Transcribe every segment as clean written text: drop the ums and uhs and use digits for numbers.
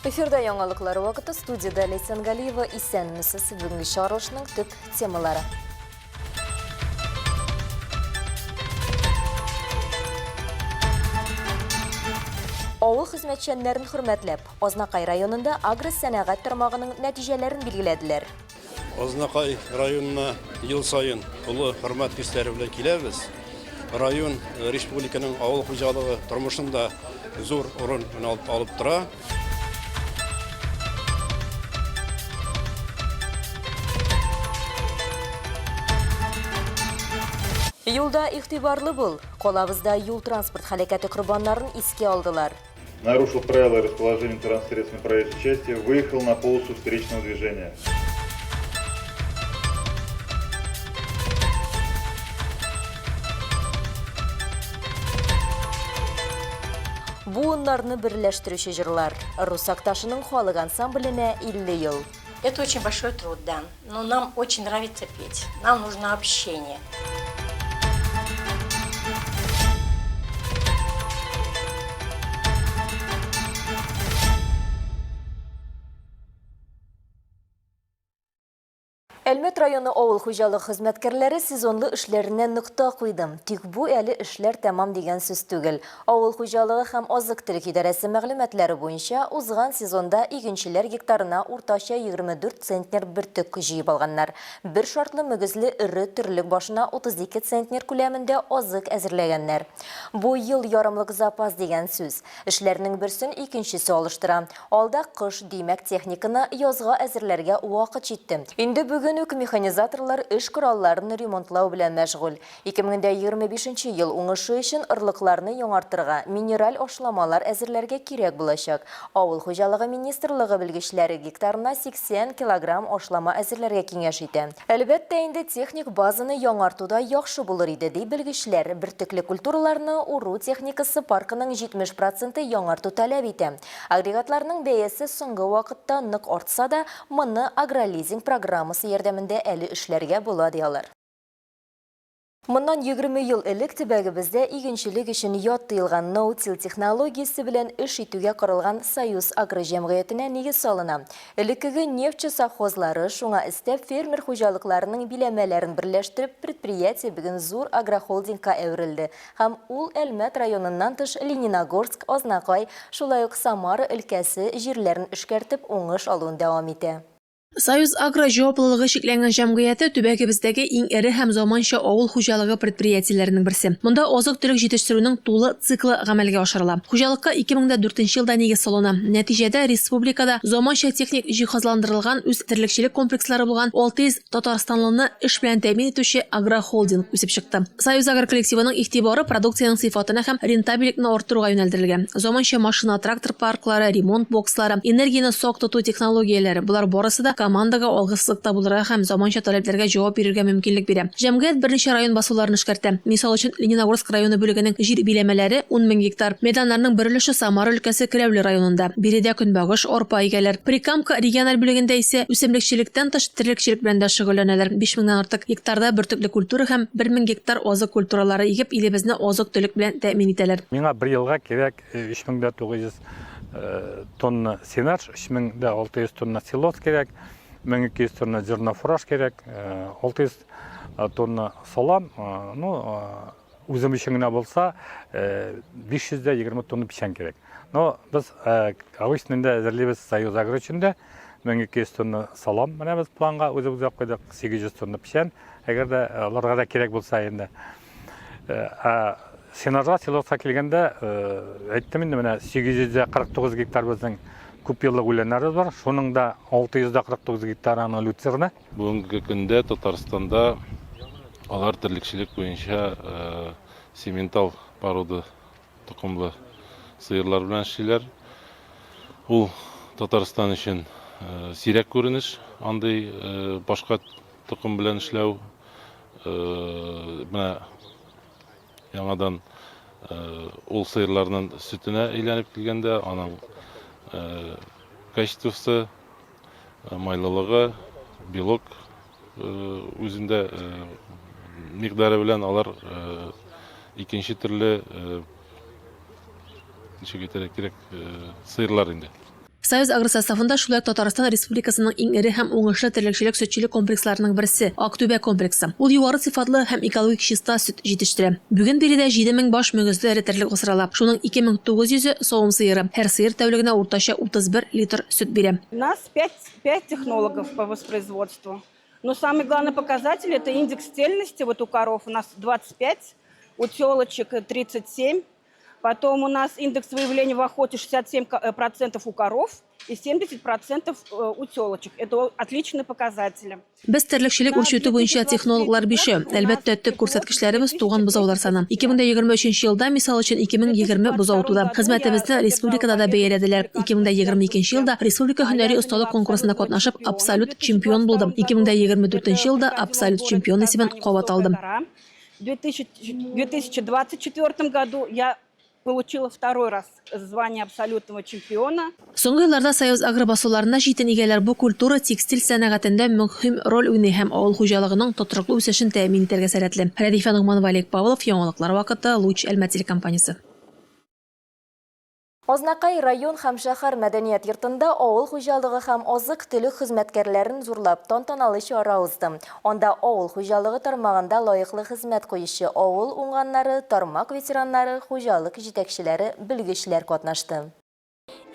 Эфирда яңалыклар вакыты, студиядә Ләйсән Галиева. Исәнмесез. Бүгенге чыгарылышның төп темалары. Авыл хезмәтчәннәрен хөрмәтләп, Азнакай районында агросәнәгать тармагының нәтиҗәләрен билгеләделәр. Азнакай районына ел саен олы хөрмәт хисләре белән киләбез. Район республиканың авыл хуҗалыгы тормышында зур урын алып тора. Юлда игътибарлы бул! Калабызда юл-транспорт һәлакәте корбаннарын искә алдылар. Нарушил правила расположения транспортных средств на проезжей части, выехал на полосу встречного движения. Буыннарны берләштерүче җырлар. Рус Акташының халык ансамбленә 50 ел. Это очень большой труд, да. Но нам очень нравится петь. Нам нужно общение. Әлмәт районы авыл хуҗалыгы хезмәткәрләре сезонлы эшләренә нокта куйды. Тик бу әле эшләр тәмам дигән сүз түгел. Авыл хуҗалыгы һәм азык-төлек идарәсе мәгълүматлары буенча, узган сезонда игенчеләр гектарына уртача 24 центнер бөртек җыеп алганнар. Бер шартлы мөгезле эре терлек башына 32 центнер күләмендә азык әзерләгәннәр. Бу ел ярымлык запас дигән сүз. Эшләрнең берсен икенчесе алыштыра. Алда кыш, димәк, техниканы язга әзерләргә вакыт җитте. Инде бүген үк механизаторлар эш коралларын ремонтлау белән мәшгуль. 2025 нче ел уңышы өчен орлыкларны яңартырга, минераль ашламалар әзерләргә кирәк булачак. Авыл хуҗалыгы министрлыгы белгечләре гектарына 80 килограмм ашлама әзерләргә киңәш итә. Әлбәттә инде, техник базаны яңарту да яхшы булыр иде, ди белгечләр. Бөртекле культураларны уру техникасы паркының 70 проценты яңарту таләп итә. Агрегатларның бәясе соңгы вакытта нык артса да, моны агролизинг программасы ярдәмендә әле эшләргә була, ди алар. Моннан 20 ел элек төбәгебездә игенчелек өчен ят тоелган ноутил технологиясе белән эш итүгә корылган Союз Агро җәмгыятенә нигез салына. Элеккеге нефтьче совхозлары, шуңа өстәп фермер хуҗалыкларының биләмәләрен берләштереп, предприятие бүген зур агрохолдингка әверелде һәм ул Әлмәт районыннан тыш Лениногорск, Азнакай, шулай ук Самара өлкәсе җирләрен эшкәртеп уңыш алуын дәвам итә. Союз Агро җаваплылыгы чикләнгән җәмгыяте төбәгебездәге иң эре һәм заманча авыл хуҗалыгы предприятиеләренең берсе. Монда азык-төлек җитештерүнең тулы циклы гамәлгә ашырыла. Хуҗалыкка 2004 нче елда нигез салына. Нәтиҗәдә, республикада заманча техник җиһазландырылган үз терлекчелек комплекслары булган 600 татарстанлыны эш белән тәэмин итүче агрохолдинг үсеп чыкты. Союз Агро коллективының игътибары продукциянең сыйфатына һәм рентабельлекне арттыруга юнәлдерелгән. Заманча машина-трактор парклары, ремонт бокслары, энергияне сак тоту технологияләре, болар барысы да командага алгы сызыкта булырга һәм заманча таләпләргә җавап бирергә мөмкинлек бирә. Җәмгыять берничә район басуларын эшкәртә. Мисал өчен, Лениногорск районы бүлегенең җир биләмәләре, ун мең гектар. Мәйданнарның бер өлеше Самара өлкәсе Келәүле районында. Биредә көнбагыш, арпа игәләр. Прикамка региональ бүлегендә исә үсемлекчелектән тыш терлекчелек белән дә шөгыльләнәләр. 5 меңнән артык гектарда бөртекле культура һәм 1000 гектар азык культуралары игеп, илебезне азык-төлек белән тәэмин итәләр. Миңа бер елга кирәк 3900 тонна сенаж, 3600 тонна силос кирәк, 1200 тонна зернофураж кирәк, 600 тонна салам, ну, үзем өчен генә булса, 520 тонна печән кирәк. Но без обычно инде әзерлибез Союз Агро өчен дә 1200 тонна салам менә без планга үзебезгә куйдык, 800 тонна печән, әгәр дә аларга да кирәк булса инде. Ә сенажга, силоска килгәндә, әйттем инде, менә 849 гектар безнең күп еллык үләннәребез бар, шуның да 649 гектар аны люцерна. Бүгенге көндә Татарстанда алар терлекчелек буенча симментал порода токымлы сыерлар белән эшлиләр. Ул Татарстан өчен сирәк күренеш, андый башка токым белән эшләү. Менә яңадан ул сыерларның сөтенә әйләнеп килгәндә, аның качествосы, майлылыгы, белок үзендә микъдары белән алар икенче төрле, ничек әйтергә кирәк, сыерлар инде. Союз Агро составында шулай ук Татарстан Республикасының иң эре һәм уңышлы терлекчелек-сөтчелек комплексларының берсе, Актүбә комплексы. Ул югары сыйфатлы һәм экологик чиста сөт җитештерә. Бүген биредә 7000 баш мөгезле эре терлек асрала. Шуның 2900 е савым сыеры. Һәр сыер тәүлегенә уртача 31 литр сөт бирә. У нас пять технологов по воспроизводству. Но самый главный показатель это индекс тельности. Вот у коров у нас 25, у телочек 37. Потом у нас индекс выявления в охоте 67% у коров и 70% у телочек. Это отличные показатели. Без терлекчелек үрчетү буенча технологлар бишәү. Әлбәттә, төп күрсәткечләребез туган бозаулар саны. 2023 елда, мисал өчен, 2020 бозау туды. Хезмәтебезне республикада да бәяләделәр. 2022 елда республика һөнәри осталык конкурсында катнашып, абсолют чемпион булдым. 2024 елда абсолют чемпион исемен кабат алдым. В 2024 году я получила второй раз звание абсолютного чемпиона. Соңгы елларда Союз Агро басуларында җитен игәләр бу культура текстиль сәнәгатендә мөһим роль уйный һәм авыл хуҗалыгының тотрыклы үсешен тәэмин итәргә сәләтле. Рәдифә Ногманова, Олег Павлов, Яңалыклар вакыты, Луч, Әлмәт телекомпаниясе. Азнакай район һәм шәһәр мәдәният йортында авыл хуҗалыгы һәм азык-төлек хезмәткәрләрен зурлап тантаналы чара узды. Анда авыл хуҗалыгы тармагында лаеклы хезмәт куючы авыл уңганнары, тармак ветераннары, хуҗалык җитәкчеләре, белгечләр катнашты.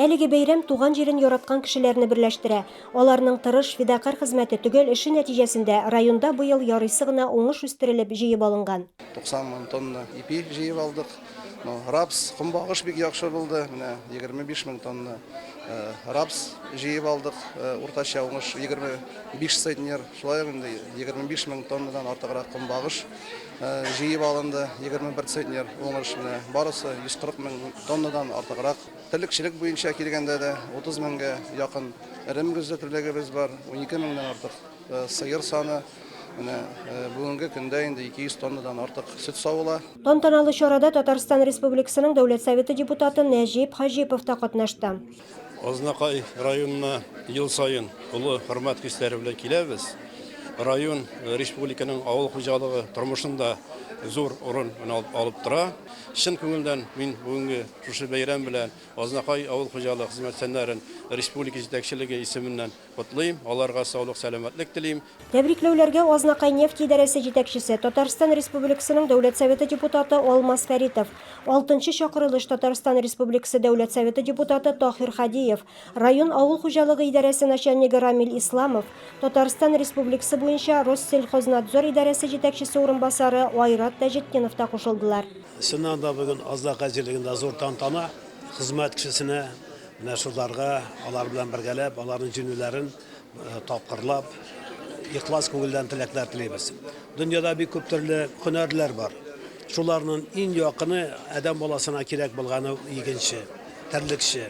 Әлеге бәйрәм туган җирен яраткан кешеләрне берләштерә. Аларның тырыш, фидакарь хезмәте, төгәл эше нәтиҗәсендә районда быел ярыйсы гына уңыш үстерелеп, җыеп алынган. 90 мең тонна ипи җыеп алдык. Ну, рапс, көнбагыш бик яхшы булды. Менә 25 мең тонна рапс җыеп алдык. Уртача уңыш 25 центнер. Шулай ук инде 25 мең тоннадан артыграк көнбагыш җыеп алынды. 21 центнер уңыш. Менә барысы 140 мең тоннадан артыграк. Терлекчелек буенча килгәндә дә 30 меңгә якын эре мөгезле терлегебез бар. 12 меңнән артык сыер саны. Менә бүгенге көндә инде 200 тоннадан артык сөт савыла. Тантаналы чарада Татарстан Республикасының Дәүләт Советы депутаты Нәҗип Хаҗипов та катнашты. Азнакай районына ел саен олы хөрмәт хисләре белән киләбез. Район республиканың авыл хуҗалыгы тормышында зур урын алып тора. Чын күңелдән мин бүгенге шушы бәйрәм белән Азнакай авыл хуҗалыгы хезмәтчәннәрен республика җитәкчелеге исеменнән Котлыйм, аларга саулык, сәламәтлек телим. Тәбрикләүләргә Азнакайнефть идарәсе җитәкчесе, Татарстан Республикасының Дәүләт Советы депутаты Алмаз Фәритов, алтынчы чакырылыш Татарстан Республикасы Дәүләт Советы депутаты Таһир Һадиев, район авыл хуҗалыгы идарәсе начальнигы Рамил Исламов, Татарстан Республикасы буенча Россельхознадзор идарәсе җитәкчесе урынбасары Айрат Таҗетдинов та кушылдылар. Чыннан да, бүген Азнакай җирлегендә зур тантана, хезмәт кешесенә Менә шуларга, алар белән бергәләп, аларның җиңүләрен тапкырлап, ихлас күңелдән теләкләр телибез. Дөньяда бик күп төрле һөнәрләр бар. Шуларның иң якыны адәм баласына кирәк булганы игенче, терлекче.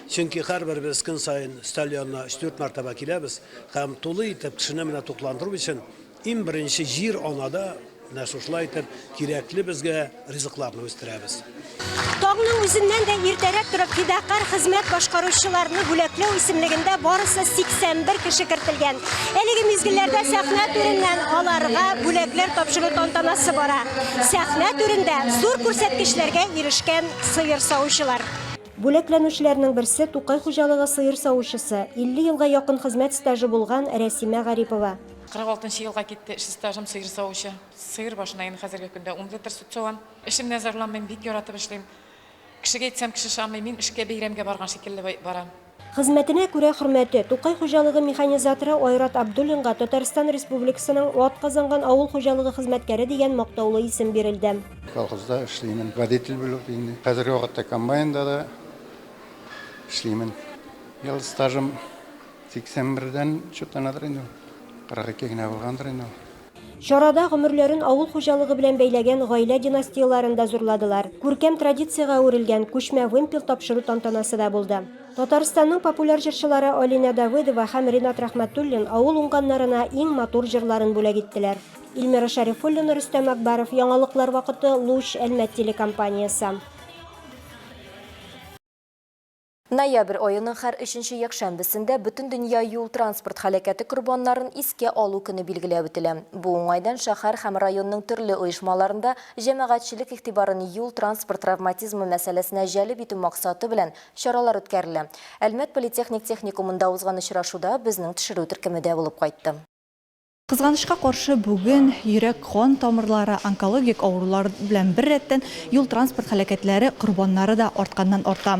Чөнки һәрберебез көн саен өстәл янына өч-дүрт мәртәбә киләбез һәм тулы итеп кешене менә тукландыру өчен иң беренче җир-анада Менә шушылай итеп кирәкле безгә ризыкларны үстерәбез. Таңның үзеннән дә иртәрәк торып фидакарь хезмәт башкаручыларны бүләкләү исемлегендә барысы 81 кеше кертелгән. Әлеге мизгелләрдә сәхнә түреннән аларга бүләкләр тапшыру тантанасы бара. Сәхнә түрендә зур күрсәткечләргә ирешкән сыер савучылар. Бүләкләнүчеләрнең берсе, Тукай хуҗалыгы сыер савучысы, 50 елга якын хезмәт стажы булган Рәсимә Гарипова. 46 нчы елга китте эш стажым, сыер савучы. Сыер башына инде хәзерге көндә ун литр сөт савам. Эшемнән зарланмыйм, бик яратып эшлим. Кешегә әйтсәм, кеше ышанмый, мин эшкә бәйрәмгә барган шикелле барам. Хезмәтенә күрә хөрмәте, Тукай хуҗалыгы механизаторы Айрат Абдуллинга Татарстан Республикасының атказанган авыл хуҗалыгы хезмәткәре дигән мактаулы исем бирелде. Колхозда эшлимен, водитель булып инде. Хәзерге вакытта комбайнда да эшлимен. Ел стажым 81 дән чутланадыр инде ул. 42 генә булгандыр инде ул. Чарада гомерләрен авыл хуҗалыгы белән бәйләгән гаилә династияләрен дә зурладылар. Күркәм традициягә әверелгән күчмә вымпел тапшыру тантанасы да булды. Татарстанның популяр җырчылары Алинә Давыдова һәм Ринат Рәхмәтуллин авыл уңганнарына иң матур җырларын бүләк иттеләр. Илмира Шәрифуллина, Рөстәм Әкбәров, Яңалыклар вакыты, Луч, Әлмәт телекомпаниясе. Ноябрь аеның һәр өченче якшәмбесендә Бөтендөнья юл-транспорт һәлакәте корбаннарын искә алу көне билгеләп үтелә. Бу уңайдан шәһәр һәм районның төрле оешмаларында җәмәгатьчелек игътибарын юл-транспорт травматизмы мәсьәләсенә җәлеп итү максаты белән чаралар үткәрелә. Әлмәт политехник техникумында узган очрашуда безнең төшерү төркеме дә булып кайтты. Кызганычка каршы, бүген йөрәк-кан тамырлары, онкологик авырулар белән беррәттән, юл-транспорт һәлакәтләре корбаннары да артканнан-арта.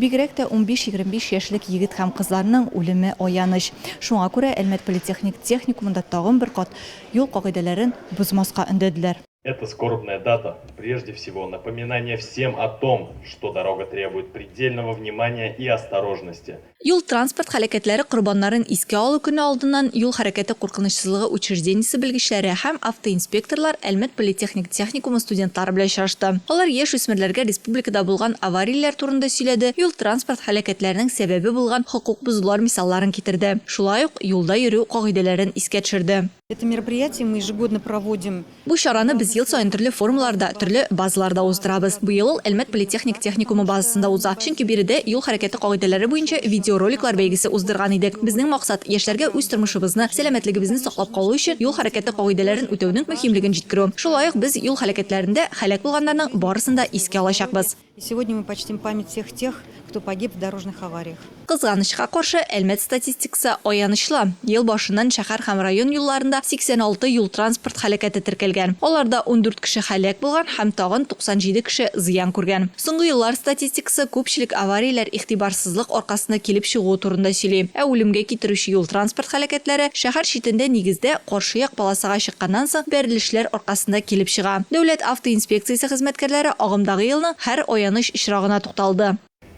Бигрәк тә унбиш-егерме биш яшьлек егет һәм кызларның үлеме аяныч. Шуңа күрә Әлмәт политехник техникумында тагын бер кат юл кагыйдәләрен бозмаска өндәделәр. Эта скорбная дата, прежде всего, напоминание всем о том, что дорога требует предельного внимания и осторожности. Юл-транспорт һәлакәтләре корбаннарын искә алу көне алдыннан юл хәрәкәте куркынычсызлыгы учреждениесе белгечләре һәм автоинспекторлар Әлмәт политехник техникумы студентлары белән очрашты. Алар яшь үсмерләргә республикада булган аварияләр турында сөйләде, юл-транспорт һәлакәтләренең сәбәбе булган хокук бозулар мисалларын китерде, шулай ук юлда йөрү кагыйдәләрен искә төшерде. Это мероприятие мы ежегодно проводим. Бу чараны без ел саен төрле формаларда, төрле базаларда уздырабыз. Быел ул Әлмәт политехник техникумы базасында уза, чөнки биредә юл хәрәкәте кагыйдәләре буенча видеороликлар бәйгесе уздырган идек. Безнең максат, яшьләргә үз тормышыбызны, сәламәтлегебезне саклап калу өчен юл хәрәкәте кагыйдәләрен үтәүнең мөһимлеген җиткерү. Шулай ук без юл һәлакәтләрендә һәлак булганнарның барысын да искә алачакбыз. И сегодня мы почтим память всех тех, кто погиб в дорожных авариях. Кызганычка каршы, Әлмәт статистикасы аянычлы. Ел башыннан шәһәр һәм район юлларында 86 юл-транспорт һәлакәте теркәлгән. Аларда 14 кеше һәлак булган һәм тагын 97 кеше зыян күргән. Соңгы еллар статистикасы күпчелек аварияләр игътибарсызлык аркасында килеп чыгуы турында сөйли. Ә үлемгә китерүче юл-транспорт һәлакәтләре шәһәр читендә нигездә каршы як полосага чыкканнан соң бәрелешләр аркасында килеп чыга. Дәүләт автоинспекциясе хезмәткәрләре агымдагы елның һәр аяныч очрагына тукталды.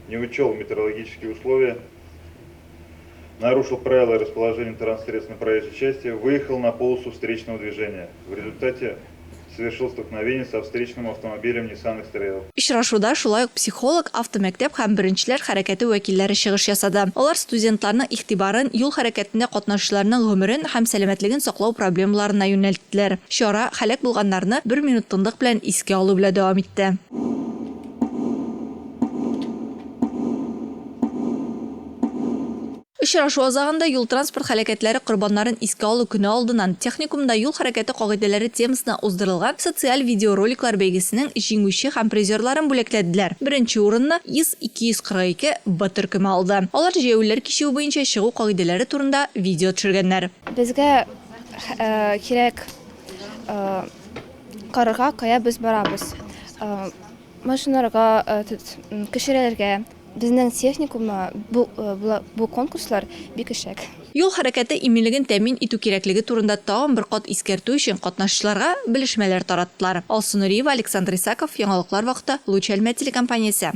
Не учел метеорологические условия, нарушил правила расположения транссредств на проезжей части, выехал на полосу встречного движения. В результате совершил столкновение со встречным автомобилем Nissan X-Trail. Очрашуда шулай ук психолог, автомәктәп һәм Беренчеләр хәрәкәте вәкилләре чыгыш ясады. Алар студентларның игътибарын юл хәрәкәтендә катнашучыларның гомерен һәм сәламәтлеген саклау проблемаларына юнәлттеләр. Чара һәлак булганнарны бер минут тынлык белән искә алу белән дәвам итте. Очрашу азагында юл-транспорт һәлакәтләре корбаннарын искә алу көне алдыннан техникумда юл хәрәкәте кагыйдәләре темасына уздырылган социаль видеороликлар бәйгесенең җиңүче һәм призерларын бүләкләделәр. Беренче урынны ИЗ 242 Б төркеме алды. Алар җәяүлеләр кичүе буенча чыгу кагыйдәләре турында видео төшергәннәр. Безгә кирәк карарга, кая без барабыз. Машиналарга, кешеләргә. Безнең техникумма бу бу конкурслар бик ишәк. Юл хәрәкәте иминлеген тәэмин итү кирәклеге турында тагын бер кат искәртү өчен катнашучыларга белешмәләр тараттылар. Алсу Нуриева, Александр Исаков, Яңалыклар вакыты, Луч Әлмәт телекомпаниясе.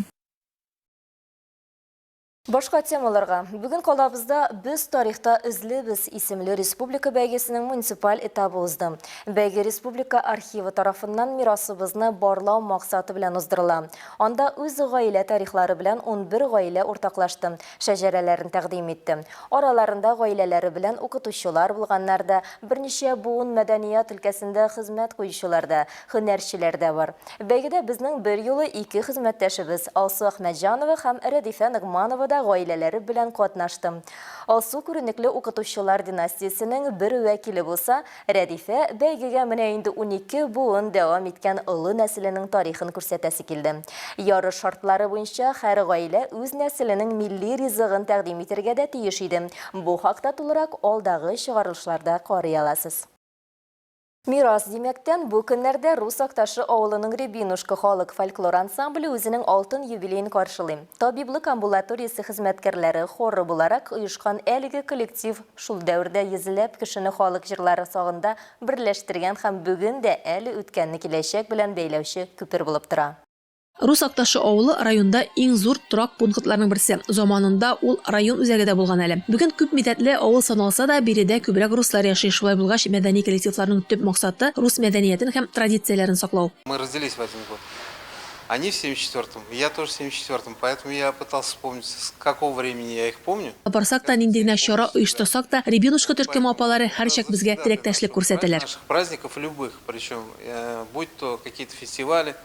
Башка темаларга. Бүген калабызда Без тарихта эзлебез исемле республика бәйгесенең муниципаль этабы узды. Бәйге республика архивы тарафыннан мирасыбызны барлау максаты белән уздырыла. Анда үз гаилә тарихлары белән 11 гаилә уртаклашты, шәҗәрәләрен тәкъдим итте. Араларында гаиләләре белән укытучылар булганнар да, берничә буын мәдәният өлкәсендә хезмәт куючылар да, һөнәрчеләр дә бар. Бәйгедә безнең берьюлы ике хезмәттәшебез, Алсу Әхмәтҗанова һәм Рәдифә Ногманова да гаиләләре белән катнашты. Алсу күренекле укытучылар династиясенең бер вәкиле булса, Рәдифә бәйгегә менә инде 12 буын дәвам иткән олы нәселенең тарихын күрсәтәсе килде. Ярыш шартлары буенча һәр гаилә үз нәселенең милли ризыгын тәкъдим итәргә дә тиеш иде. Бу хакта тулырак алдагы чыгарылышларда карый аласыз. Мирас димәктән, бу көннәрдә Рус Акташы авылының Рябинушка халык фольклор ансамбле үзенең алтын юбилеен каршылый. Табиблык амбулаториясе хезмәткәрләре хоры буларак оешкан әлеге коллектив шул дәвердә йөзләп кешене халык җырлары сагында берләштергән һәм бүген дә әле үткәнне киләчәк белән бәйләүче күпер булып тора. Рус Акташы авылы районда иң зур торак пунктларның берсе. Заманында ул район үзәге дә булган әле. Бүген күп милләтле авыл саналса да, биредә күбрәк руслар яши. Шулай булгач, мәдәни коллективларның төп максаты, рус мәдәниятен һәм традицияләрен саклау. Мы родились в один год. Они в 74-м, я тоже в 74-м, поэтому я пытался вспомнить, с какого времени я их помню. Барсак та, нинди генә чара оештырсак та, Рябинушка төркеме апалары һәрчак безгә теләктәшлек күрсәтәләр. Наших праздников любых, причем, будь то какие-то фестивали,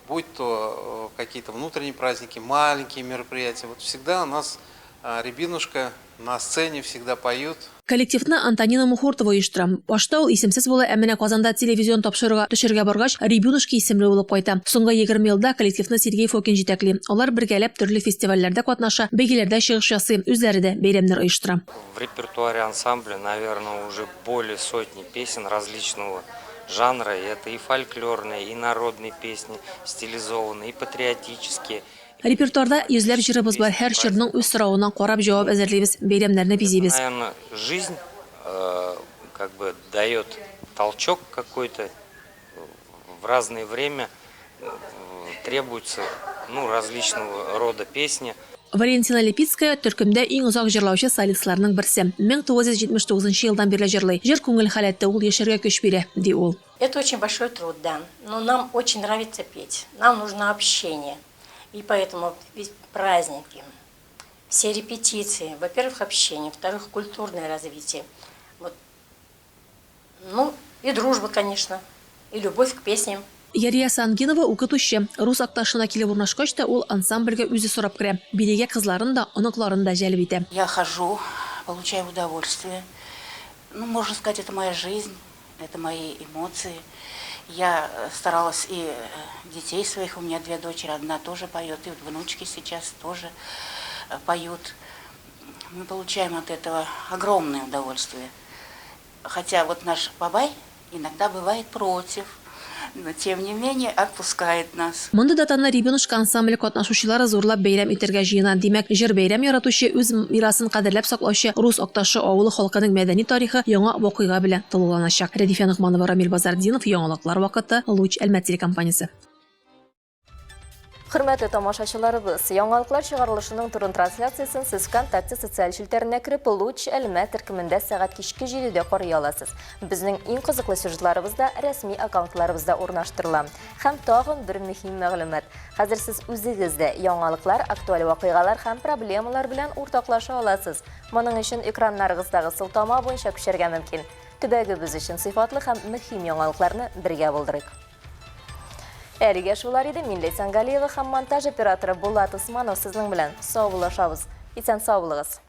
Будь то какие-то внутренние праздники, маленькие мероприятия. Вот всегда у нас Рябинушка на сцене всегда поют. Коллективны Антонина Мухортова оештыра. Башта ул исемсез була, ә менә Казанда телевизион тапшыруга төшергә баргач, Рябинушка исемле булып кайта. Соңгы 20 елда коллективны Сергей Фокин җитәкли. Алар бергәләп төрле фестивальләрдә катнаша, бәйгеләрдә чыгыш ясый, үзләре дә бәйрәмнәр оештыра. В репертуаре ансамбля, наверное, уже более сотни песен различного жанра. Это и фольклорные, и народные песни, стилизованные, и патриотические. Репертуарда йөзләп җырыбыз бар, һәр чорның үз соравына карап җавап әзерлибез, бәйрәмнәрне бизибез. Наверное, жизнь как бы дает толчок какой-то, в разное время требуются, ну, различного рода песни. Валентина Липицкая, төркемдә иң озак җырлаучы солистларның берсе. 1979 елдан бирле җырлый. Җыр күңел халәте, ул яшәргә көч бирә, ди ул. Это очень большой труд, да. Но нам очень нравится петь. Нам нужно общение. И поэтому праздники, все репетиции, во-первых, общение, во-вторых, культурное развитие. Вот. Ну, и дружба, конечно, и любовь к песням. Ярия Сангинова укытучы. Рус Акташына килеп урнашкач та ул ансамбльгә үзе сорап керә. Бирегә кызларын да, оныкларын да җәлеп итә. Я хожу, получаю удовольствие. Ну, можно сказать, это моя жизнь. Это мои эмоции. Я э, старалась и э, детей своих, у меня две дочери, одна тоже поет, и вот внучки сейчас тоже э, поют. Мы получаем от этого огромное удовольствие. Хотя вот наш бабай иногда бывает против, но тем не менее отпускает нас. Мондый датаны Рябинушка ансамбле катнашучылары зурлап бәйрәм итәргә җыена. Димәк, җыр бәйрәм яратучы, үз мирасын кадерләп саклаучы Рус Акташы авылы халкының мәдәни тарихы яңа вакыйга белән тулыланачак. Рәдифә Ногманова, Рамил Базартдинов, Яңалыклар вакыты, Луч Әлмәт телекомпаниясе. Хөрмәтле тамашачыларыбыз, яңалыклар чыгарылышының туры трансляциясен сез ВКонтакте социаль челтәренә кереп, Луч Әлмәт төркемендә сәгать кичке 7дә карый аласыз. Безнең иң кызыклы сюжетларыбыз да рәсми аккаунтларыбызда урнаштырыла. Һәм тагын бер мөһим мәгълүмат. Хәзер сез үзегез дә яңалыклар, актуаль вакыйгалар һәм проблемалар белән уртаклаша аласыз. Моның өчен экраннарыгыздагы сылтама буенча күчәргә мөмкин. Төбәгебез өчен сыйфатлы һәм мөһим яңалыкларны бергә булдырыйк. Әлегә шулар иде. Мин Ләйсән Галиева һәм монтаж операторы Булат Усманов сезнең белән саубуллашабыз. Исән сау булыгыз.